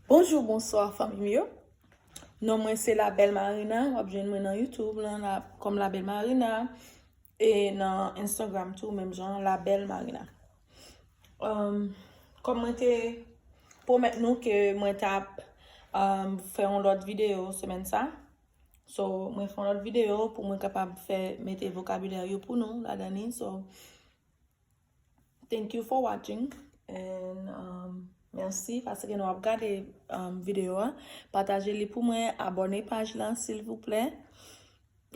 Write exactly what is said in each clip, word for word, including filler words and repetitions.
Bonjou, bonswa fanmi m yo. Non mwen se La Belle Marina. W ap jwenn mwen nan YouTube lan la, kòm La Belle Marina. E nan Instagram tou, menm jan, La Belle Marina. Um, kòm mwen te pwomèt nou ke mwen t ap um, fè yon lòt videyo semèn sa. So, mwen fè yon lòt videyo pou mwen kapab fè mete vokabilè yo pou nou ladan li. So, thank you for watching. And um, mèsi paske nou ap gade um, videyo a. Pataje li pou mwen, abòne paj lan silvouplè.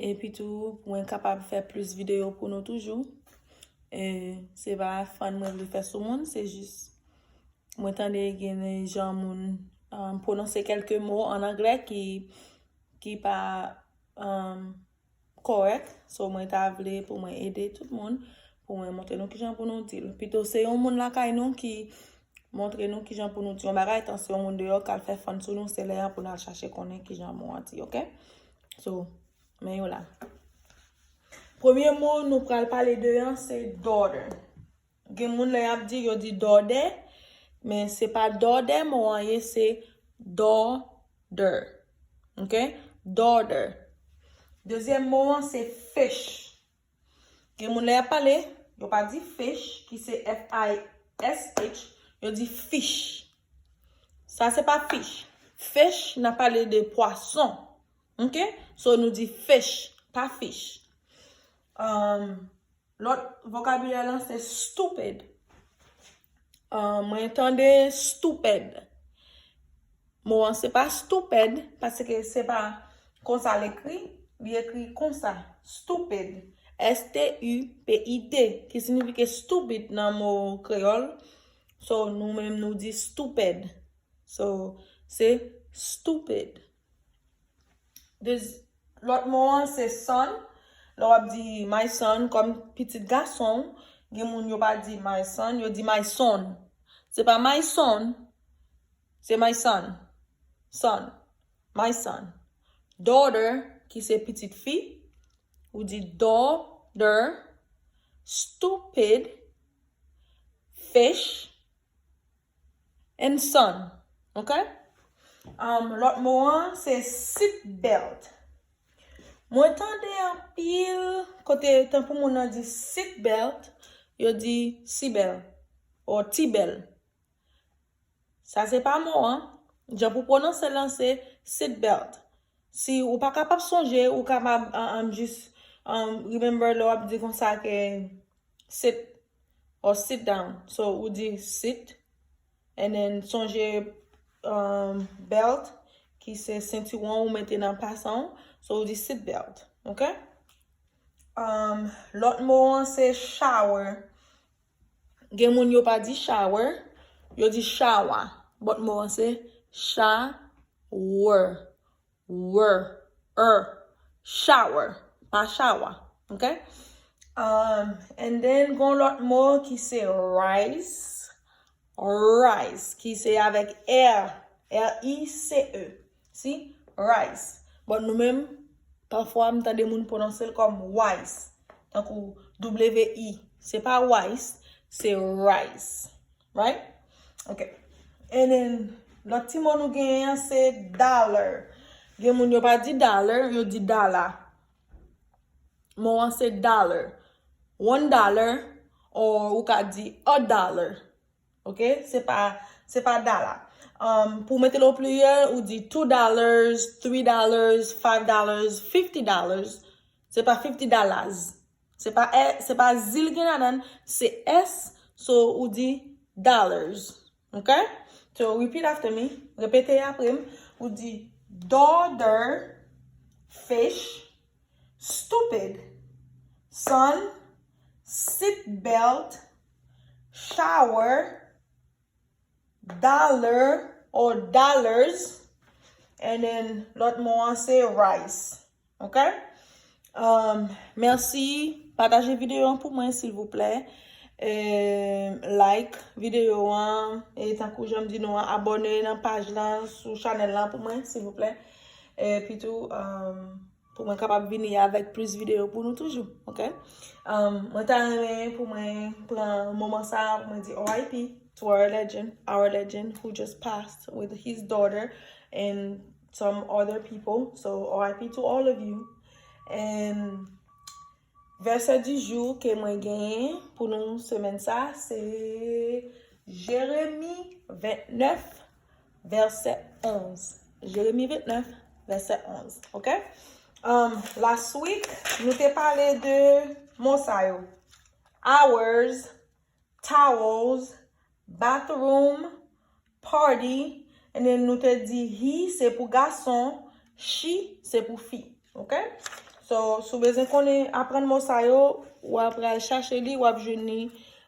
Epi tou, pou mwen kapab fè plis videyo pou nou toujou. E se pa fan mwen vle fè sou moun, se jis mwen tande gen jan moun um, pwononse kèlke mo an anglè ki, ki pa um, kòrèk. So, mwen ta vle pou mwen ede tout moun, pou mwen montre nou kijan pou nou di l. Pito se yon moun lakay nou ki montre nou kijan pou nou di yon bagay, tan se yon moun deyò k al fè fan sou nou, se lè a pou n al chache konnen kijan mo an di, oke? So, men yo la. Premye mo nou pral pale de an, se daughter. Gen moun lè y ap di, yo di dòdè, men se pa dòdè mo an ye, se daughter. Oke? Daughter. Dezyèm mo an, se fish. Gen moun lè y ap pale, yo pa di fish, ki se F I S H, yo di fish. Sa se pa fish. Fish, n ap pale de pwason. Oke? So, nou di fish, pa fish. Um, Lòt vokabilè lan se stupid. Uh, mwen tande stupid. Mo an se pa stupid, paske se pa konsa l ekri. Li ekri konsa, stupid. S T U P I D, ki signifike stupid nan mo kreyòl. So, nou menm nou di stupid. So, se stupid. Dez, lòt mo an se son. Lè w ap di my son, kòm pitit gason w, gen moun yo pa di my son, yo di my son. Se pa my son, se my son. Son. My son. Daughter, ki se pitit fi, ou di daughter, stupid, fish, and son. Oke? Um, lòt mo an, se seat belt. Mwen tande anpil kote tankou moun nan di seat belt, yo di sibèl o tibèl. Sa se pa mo an. Jan pou pwononse l lan se seat belt. Si ou pa kapab sonje, ou kapab um, um, jis um, remember lè w ap di konsa ke sit or sit down. So, ou di sit, and then sonje um, belt, ki se sentiwon ou mete nan pasan w. So, ou di seat belt. Oke? Um, lòt mo an se shower. Gen moun yo pa di shower, yo di chawa. But mo an se shower. Wer, er, shower, pa chawa. Oke? Um, and then, gon lòt mo ki se rice. Rice, ki se avèk R, R I C E. Si? Rice. But nou menm, pafwa m tande moun pwononse l kòm wise. Tankou W I. Se pa wise, se rice. Right? Ok. And then, lòt ti mo nou genyen an se dollar. Gen moun yo pa di dollar, yo di dala. Mo an se dollar. One dollar, or ou ka di a dollar. Ok? Se pa, se pa dala. Um, pou mete l o pliyèl, ou di two dollars, three dollars, five dollars, fifty dollars. Se pa fifty dollars. Se pa, e, se pa zil gen ladan, se S, so ou di dollars. Ok? So repeat after me. Repete apre m. Ou di daughter, fish, stupid, son, seat belt, shower, dollar or dollars, and then lòt mo an se rice. Ok? Um, mèsi. Pataje videyo an pou mwen, silvouplè. E, like videyo an. E tankou jan m di nou an, abòne nan paj lan, sou chanèl lan pou mwen, silvouplè. Epi tou, um, pou mwen kapab vini avèk plis videyo pou nou toujou, ok? Um, mwen ta renmen pou mwen pran moman sa a pou mwen di R I P to our legend, our legend who just passed with his daughter and some other people. So R I P to all of you. And vèsè di jou ke mwen genyen pou nou semèn sa, se Jeremi vennèf, vèsè onz. Jeremi vennèf, vèsè onz. Ok? Um, last week, nou te pale de mo sa yo. Hours, towels, bathroom, party, and then nou te di he se pou gason, she se pou fi. Ok? So, si w bezwen konnen, aprann mo sa yo, w ap pral chache li, w ap jwenn li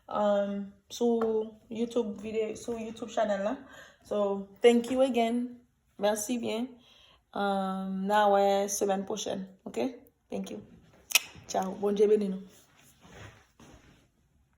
um, sou YouTube video, sou YouTube channel la. So, thank you again. Mèsi byen. Um, n a wè semèn pwochèn. Ok? Thank you. Ciao. Bondye beni nou.